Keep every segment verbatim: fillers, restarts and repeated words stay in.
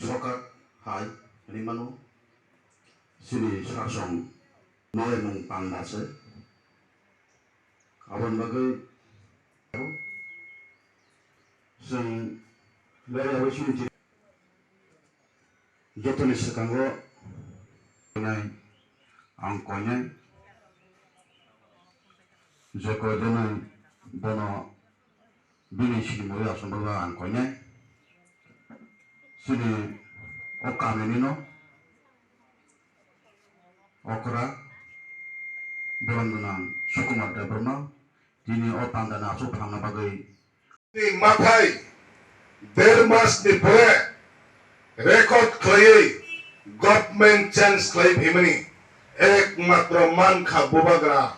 Sorkar hai hwnwi mano, chini sasong no emung panda se. Aboni bagwi chwng laiwi chini jotoni swkango ang koinai je koi jonai bono bini sinimwi aswk ang koinai chini o kamini no okra borom gwnang Sukumar Debbarma tini o panda ni aswk phalna bagwi ni mathai der mas ni pore record khlaiwi government change khlai phimani ekmatro mankha Bubagra.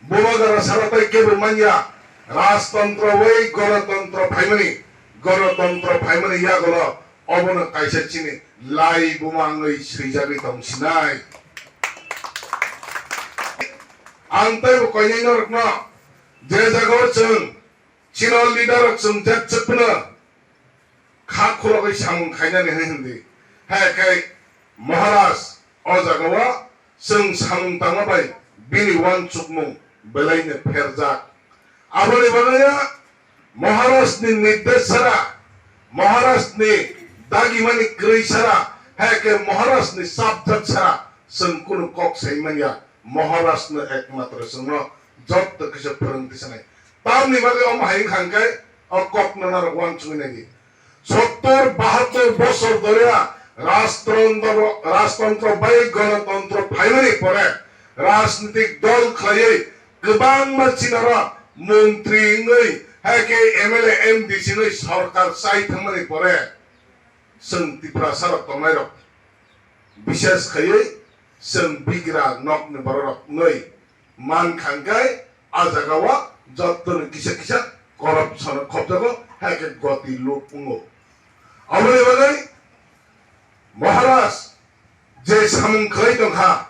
Bubagra sara tai kebo manya, rajtantro bai gonotontro phaimani, gonotontro phaimani yagulo obono kaisa chini lai buma wngwi swijagwi tong sinai. Ang teibo koinai norokno je jagao chwng Chini leader rok chwng jat chwkno kha khulogwi samung khainani hwnwi hindi. Hai khe Maharaj o jagao chwng samung tangma bai bini uansukmung belaino pherjak. Aboni bagwi Maharaj ni nirdesh chara, Maharaj ni dagimani kwrwi chara, hai khe Maharaj ni chapjak chara chwng kunu kok sai manya. Maharaj no ekmatro chwngno jotto kisa phwrwng tisanai. Tamni bagwi omo hai wngkha hwnkhe o kokno narwk uansugwi naidi. Sottor bahattor bosor dhoriya rajtantro, rajtantro bai gonotontro phaimani pore rajnitik dol khlaiwi kwbangma chinaro montri wngwi hai khe M L A, M D C wngwi sorkar chai thangmani pore chwng Tiprasa rok tongnai rok bishes khaiwi chwng bigra nokni borok rok wngwi mankha hwnkhe a jagao jottoni kisa kisa corruption khopjago, hai khe goti luk wngo. Aboni bagwi Maharaj je samung khlai tongkha,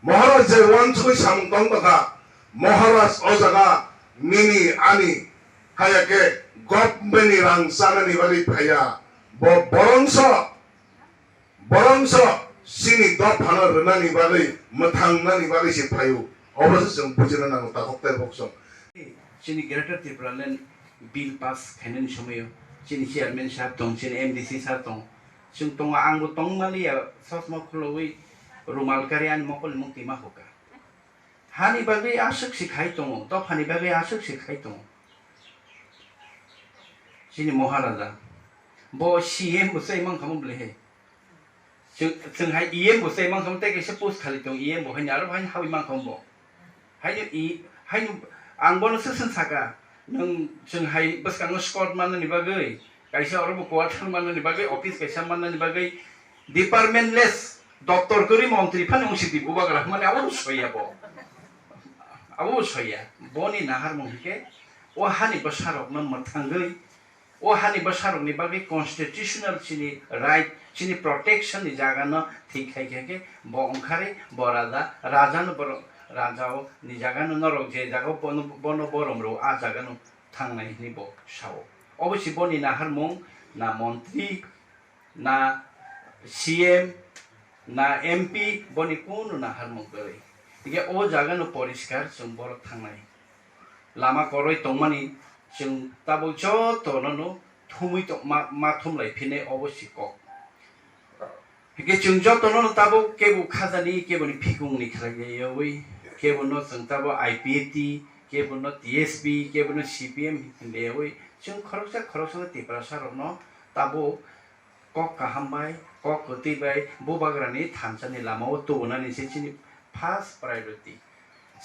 Maharaj je uansugwi samung tong tongkha, Maharaj o jaga nini ani haya khe government ni rang chanani bagwi phaiya, bo borongso Borongso chini dophano rwnani bagwi, mwthangnani bagwi se phaio. Obo se chwng bujina nango takhuk tei boksong. Chini Greater Tipraland bill pass khainani somoio chini chairman sir tong, chini M D C sir tong. Chwng tongo, angbo tongmaliya, chosma khulogwi rumal kari ani mokolni mung twima hukha. Hani bagwi aswk se khai tongo, dophani bagwi aswk se khai tongo. Chini Maharaja. Bo C M bo sai mankha mo bwlwi hai. Chwng, chwng hai E M bo sai mankha mo, tei kaisa post khali tongo E M bo, haino aro haino hawi mankha mo bo. Haino e, haino ang bono swk swk saka, nwng chwng hai bwskango squad mannani bagwi, kaisa oro bo quarter mannani bagwi, office kaisa mannani bagwi, departmentless, doctor kwrwi montri phano wng sidi bubagra hwnmani abo soiya bo. Abo soiya. Boni naharmung hinkhe o hani bwsarokno mwthangwi, o hani bwsarokni bagwi constitutional chini right, chini protection ni jaga no thik khai khe khe bo wngkhari bo raja, raja no borok, raja o ni jaga no norok je jaga o bono, bono borom rw a jaga no thangnai hwnwi bo sao. Obo si boni naharmung na montri na C M, na M P, boni kunu naharmung kwrwi. Hinkhe o jaga no poriskar chwng borok thangnai. Lama koroi tongmani chwng tabuk joto no no thumwi tong ma, ma thumlai phinai obo si kok. Hinkhe chwng joto no no tabuk kebo khajani, kebo ni phikung ni khlai yawi, kebo no chwng tabuk I P F T, kebo no T S P, kebo no C P M hinwi yawi, chwng khoroksa khoroksa no Tiprasa rok no tabuk kok kaham bai, kok kwtwi bai, bubagrani thansa ni lama o tubunani se chini first priority.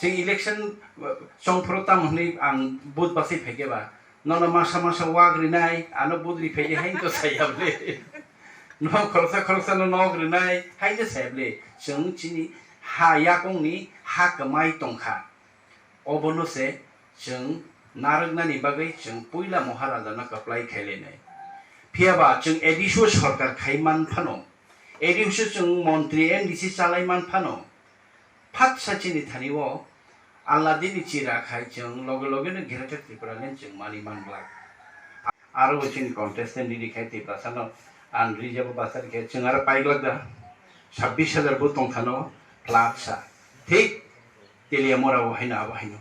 Chwng election, uh, chongphuru tamo hwnwi ang vote bachai phaikhe ba, nono masa masa wak rinai, ano vote ri phaikhe haino to saya bwle. No khoroksa khoroksa no nok rinai, haino saya bwle. Chwng chini ha yakungni ha kwmai tongkha. Obono se chwng narwknani bagwi chwng puila Maharajano kwplai khailainai. Phiyaba chwng A D C o sorkar khai man phano, A D C o chwng montri M D C chalai man phano, phatsa chini thani o Alladini chira khai chwng loge loge no Greater Tipraland chwng mani man glak. Aro bo chini contestant riri khai Tiprasano Ang rijabo basar khe chwng aro paiglak da. Sabbish hajar bo tongthano flat sa. Thik Teliamura o haino abo haino.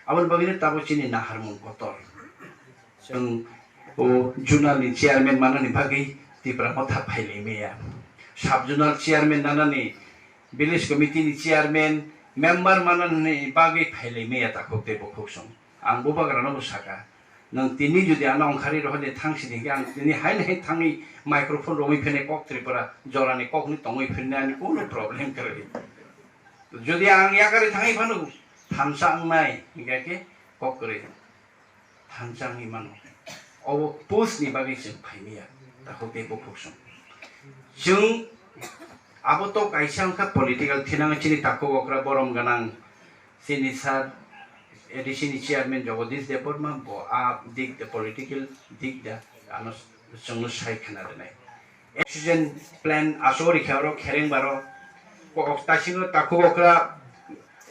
Aboni bagwi no tabuk chini naharmung kotor. Chwng o zonal ni chairman manani bagwi Tipra Motha phailai maya. Sub zonal chairman nanani, village committee ni chairman, member manani bagwi phailai maya takhuk tei bukhuk song. Ang bubagra no bo saka. Nwng tini jodi ano ongkhari rohor de thang sini hwnkhe ang tini haino hai thangwi microphone romwi phene kok Tripura jorani kokni tongwi phene ani kuno problem kwrwi. Jodi ang yakarwi thangwi phano thansa wngnai hwnkhe khe kok kwrwi thansa wngwi mano. Obo post ni bagwi chwng phaimaya takhuk tei bukhuk song. Chwng abo to kaisa wngkha political thinang chini takhuk okra borom gwnang. Chini sir A D C ni chairman Jagadish Debbarma bo a dik da political dik da ano chwngno sai khna rwnai. Oxygen plant asori khe oro khereng baro ko taisino takhuk okra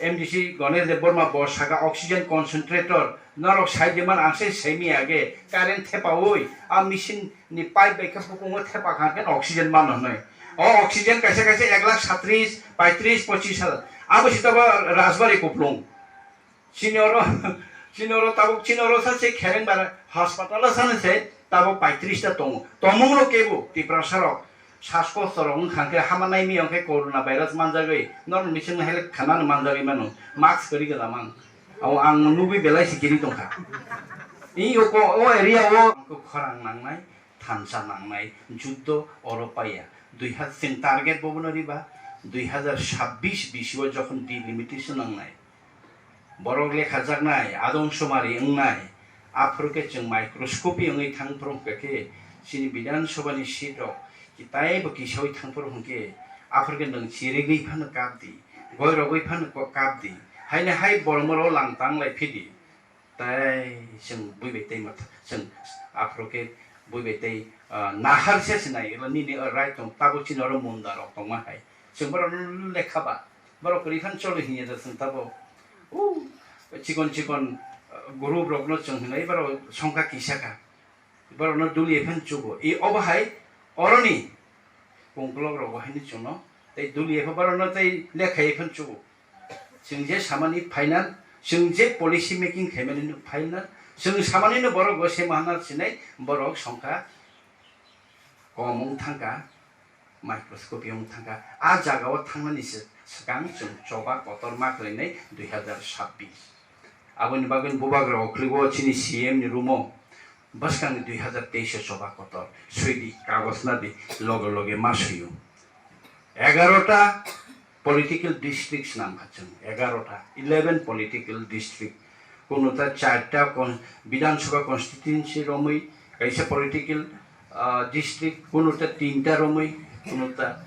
M D C Ganesh Debbarma bo saka oxygen concentrator norok sai de man ang sai semi age current thepaui a machine ni pipe bai khe bukungo thepa kha khe oxygen mano hwnwi. O oxygen kaisa kaisa ek lakh satris, paitris, pochis hajar. Abo si tabo Rajbari kuplung. Chini oro, chini oro tabuk chini oro sa se khereng bara hospital o sa se tabuk paitris ta tongo. Tomung no kebu Tiprasa rok sasko sorok wng kha khe hama nai mi ong khe corona virus manjagwi norok ni sing help khana no manjagwi mano. Mask kwrwi gala mang. Abo ang nugwi belai si kiri tong kha. I o ko, o area o khorang nangnai. Thansa nangnai juddo oro paiya. Dui hajar chwng target bo bono riba, dui hajar sabbish bisio jokhon delimitation nangnai, borok lekhajaknai, adong somari wngnai, aphuru khe chwng microscopy wngwi thang phuru hwnkha khe chini Bidhan Sabha ni seat rok kitai bo kisaui thang phuru hwnkhe aphuru khe nwng chirigwi phano kap di, goirogwi phano ko-, kap di, haino hai boromoro lang tang lai phidi. Tai chwng bui bai tei matha, chwng aphuru khe bui bai tei, ah, nahar se se nai, eba nini, ah, right tong, tabuk chini oro munda rok tongma hai. Chwng borok no lekha ba, borok kwrwi phano cholo hinya da chwng tabuk. U, chikon chikon, ah, group rok no chwng hinai, borok songkha kisa kha. Borokno duli phano chugo. I obo hai oroni kongklok rogo haino chwngno tei duli pha borokno tei lekhai phano chugo. Chwng je samani final, chwng je policy making khaimani no final, chwng samani no borok go se mahana sinai borok songkha kom wng thangkha. Microscopy wng thangkha. A jagao thangnani se-, swkang chwng choba kotor ma khwlainai dui hazar sabbish. Aboni bagwi bubagra okhligo chini C M ni room o bwskangni dui hazar teis o choba kotor swidi kagoj nadi loge loge ma swio. Egarota political district swnam kha chwng, egarota, eleven political district. Kunuta charta con-, Bidhan Sabha constituency romwi kaisa political, ah, district, kunuta tinta romwi, kunuta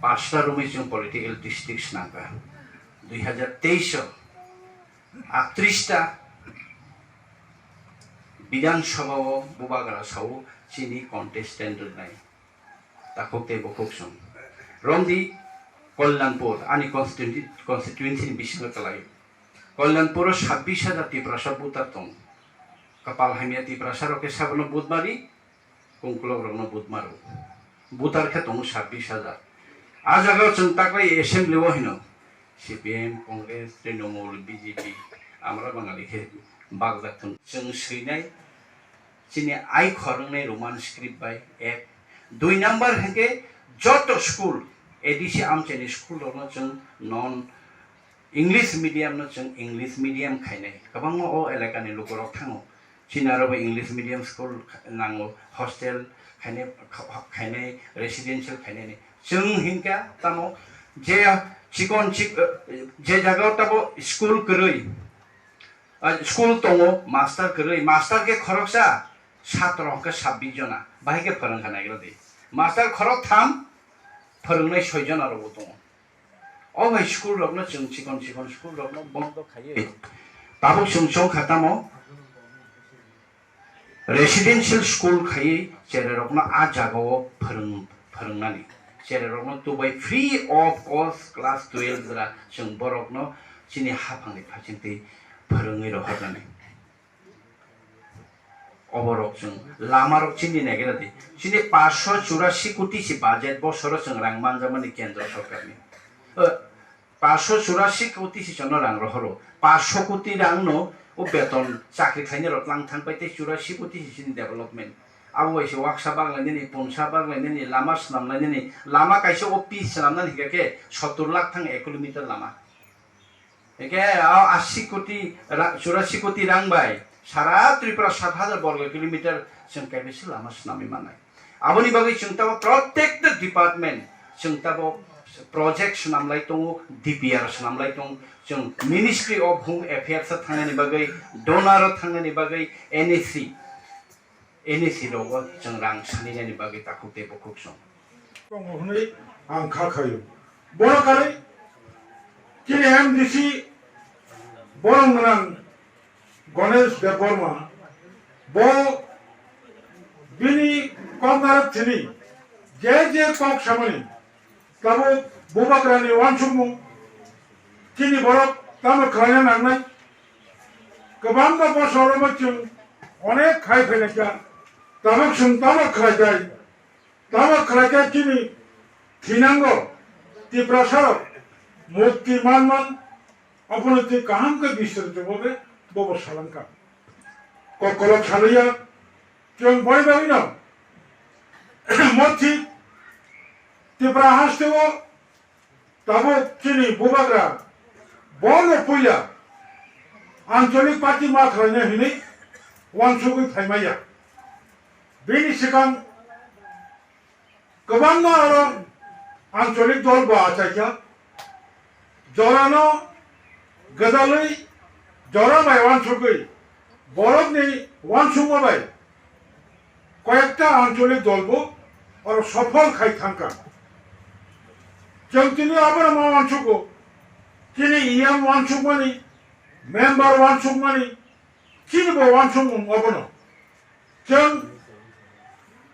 pasta romwi chwng political district swnam kha. Dui hazar teis o aktris ta Bidhan Sabha o bubagra sao chini contestant rwnai. Takhuk tei bukhuk song. Romdi Kalyanpur, ani constituency, constituency ni bisingo kwlai. Kalyanpur o sabbish hajar Tiprasa voter tong. Kapal hamya Tiprasa rok khe sabono vote mari, kongklok rokno vote maro. Voter khe tongo sabbish hajar. A jagao chwng taklai assembly o hino C P M, Congress, Trinamool, B J P, amra Bangali khe bakjak thung. Chwng swinai Chini ai khoroknwi Roman script bai ek. Dui number hinkhe joto school, A D C amchaini school rokno chwng non English medium no chwng English medium khainai. Kwbangma o elakani lukurok thango. Chini aro bo English medium school nango, hostel khainai, kha-, khainai, residential khainai ni. Chwng hinkha tamo je chikon chik-, je jagao tabo school kwrwi, ah, school tongo, master kwrwi, master khe khoroksa, satro hwnkhe sabbish jona, bahai khe phwrwngkha naigra di. Master khoroktham, phwrwngnai soi jona rokbo tongo. O bai school rokno chwng chikon chikon school rokno bondo khaiwi tabuk chwng chongkha tamo. Residential school khaiwi chererokno a jagao phwrwng-, phwrwngnani. Chererokno tubai free of cost class twelve jora chwng borokno chini haphangni phaichingtwi phwrwngwi rohornani. Oborok chwng lamarok chini naikhe di. Chini paanch sho churasi koti si budget bosoro chwng rang manjakmani kendro sorkarni. Eh, paanch sho churasi koti si chwngno rang rohoro. Paanch sho koti rangno o beton chakri khlainai rok tlang thang pai tei churasi koti si chini development. Abo bai se waksa baglainani, punsa baglainani, lama swnamlainani, lama kaisa o pitch swnamnani hingkha khe sottor lakh thang ek kilometer lama. Hingkhe o asi koti ra-, churasi koti rang bai sara Tripura sat hajar borgo kilometer chwng kaibisa lama swnamwi mannai. Aboni bagwi chwng tabo protected department, chwng tabo project swnamlai tongo, D P R swnamlai tongo, chwng Ministry of Home Affairs o thangnani bagwi, donor o thangnani bagwi, N A C, N A C rogo chwng rang saninani bagwi takhuk tei bukhuk song. Tongo hwnwi ang kha khaio. Bono karwi chini M D C borok gwnang Ganesh Debbarma, bo bini kok narwk thini je je kok samani tabuk bubagrani uansukmung chini borok tamo khlaina nangnai. Kwbangma bosoromo chwng onek khai phainai kha, tabuk chwng tamo khlai kha. Tamo khlai khe chini thinango Tiprasarok mukti man man, obono twi kaham khe bistarito bhabe bobo salangkha. Kokolok salaiya, chwng boni bagwino mothi Tipra hasteo tabuk chini bubagra bono puila ancholik party ma khlaina hinwi uansugwi phaimaya. Bini swkang kwbangma oro ancholik dol bo achaikha. Jorano gwdalwi jora bai uansugwi borokni uansukma bai koyekta ancholik dol bo oro sophol khai thangkha. Chwng tini abono ma uansugo, chini E M uansukmani, member uansukmani, chini bo uansukmung obono. Chwng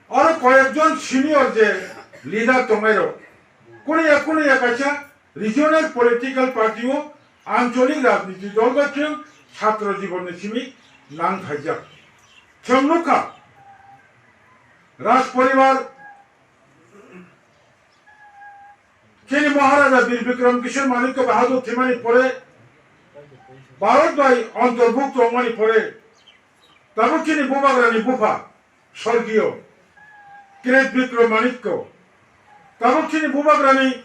oro koyekjon senior je leader tongnairok, kuniya kuniya kaisa regional political party o ancholik rajniti dol bai chwng chhatro jibonni simi nang phaijak. Chwng nukha, Raj poribar chini Maharaja Bir Bikram Kishore Manikya Bahadur thwimani pore, Bharat bai antorbhukto wngmani pore, tabuk chini bubagrani bupha, Sorgiyo Kirit Bikram Manikya, tabuk chini bubagrani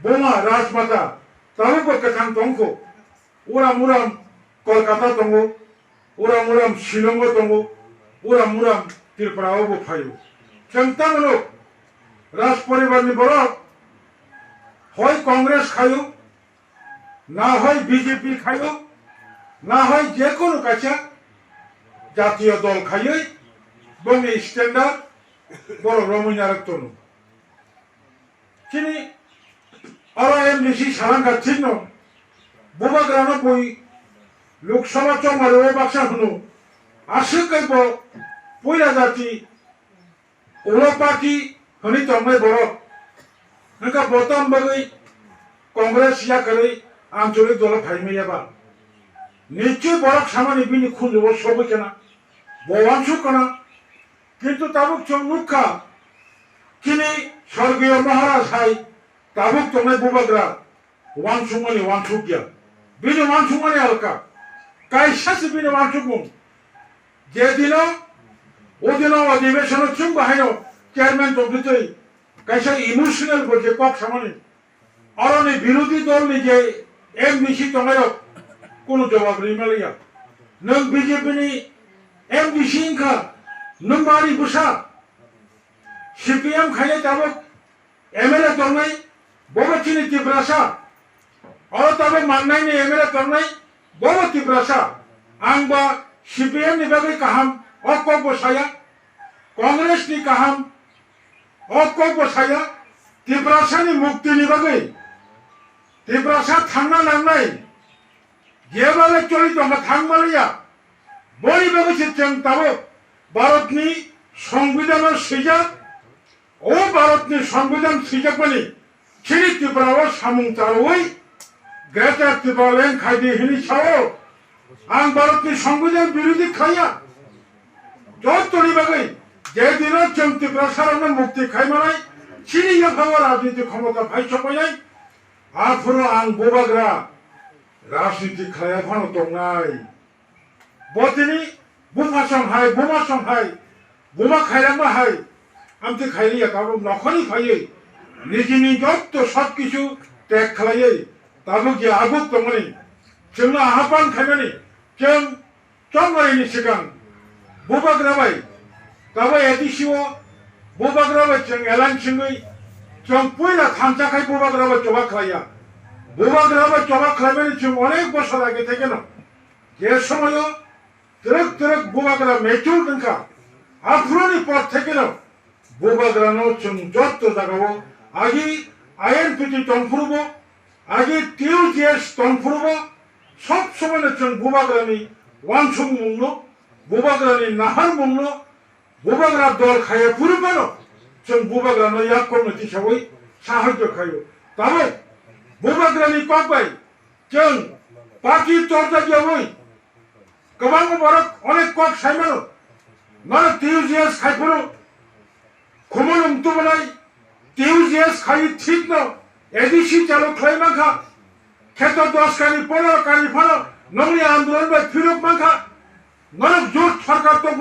buma Rajmata, tabukbo kwthang tongkho. Uram uram Kolkata tongo, uram uram Shillongo tongo, uram uram Tripurao bo phaio. Chwng tamo nuk, Raj poribarni borok hoi Congress khaio, na hoi B J P khaio, na hoi jekunu kaisa jatiyo dol khaiwi bongni standard borok romwi narwk tono. Chini oro M D C salangkha thikno, bubagrano bui Lok Sabha chongmari o baksa hwno, aswk khe bo puila jati ulo party hwnwi tongnai borok. Hwnkha bo tamo bagwi Congress yakarwi ancholik dolo phaimaya ba? Nichoi borok samani bini khunjugo sogwi khena, bo uansuk khna. Kintu tabuk chwng nukha, chini Sorgiyo Maharaj hai tabuk tongnai bubagra uansukmani uansukya. Bini uansukmani alka. Kaisa se bini uansukmung. Je dino, o dino odhibeshon o chwng bahaino chairman tongtwi twi kaisa emotional bo je kok samani. Aroni birodhi dol ni je M D C tongnai rok kunu jawab ri maliya. Nwng B J P ni M D C wngkha, nwng bari bwsa. C P M khainai tabuk M L A tongnai, bobo chini Tiprasa. Oro tabuk mannai ni M L A tongnai, bobo Tiprasa. Ang ba C P M ni bagwi kaham, o kok bo saya. Congress ni kaham, o kok bo saya. Tiprasa ni mukti ni bagwi, Tiprasa thangna nangnai, jeba le choli tongma thang maliya. Boni bagwi se chwng tabuk Bharatni Songbidan o swijak, o Bharatni Songbidan swijakmani chini Tripura o samung charwi Greater Tipraland khaidi hini sao. Ang Bharatni Songbidan birodhi khaya. Jottoni bagwi je dino chwng Tiprasarokno mukti khai manai, chini yaphao rajniti khomota phai sokpainai, aphuru ang bubagra rajniti khlaiya phano tongnai. Bo tini bupha song hai, buma song hai, buma khairangma hai, amtwi khailiya, tabuk nokhorni phaiwi nijini jotto sob kisu tek khlaiwi tabuk ya abuk tongmani, chwngno ahapan khaimani, chwng chonglaini swkang bubagra bai, tabuk A D C o bubagra bai chwng elan singwi chwng puila thansa khai bubagra bai choba khlaiya. Bubagra bai choba khlaimani chwng onek bosor age thekeno, je somoyo twrwk twrwk bubagra mature wngkha, aphuruni por thekeno bubagrano chwng jotto jagao agi I N P T tongphurubo, agi T U J S tongphurubo, sob somoino chwng bubagrani uansukmungno, bubagrani naharmungno, bubagra dol khaiya phuru phano chwng bubagrano yakkongno tisawi sahajyo khaio. Tabuk bubagrani kok bai chwng party torjak yawi kwbangma borok onek kok saimano, norok T U J S khai phuru khumulwng tubunai, T U J S khai thikno A D C chalo khlai mankha, kheto dos kani pondro kani phano nongni andolon bai phirok mankha, norok jot sarkar tongphuru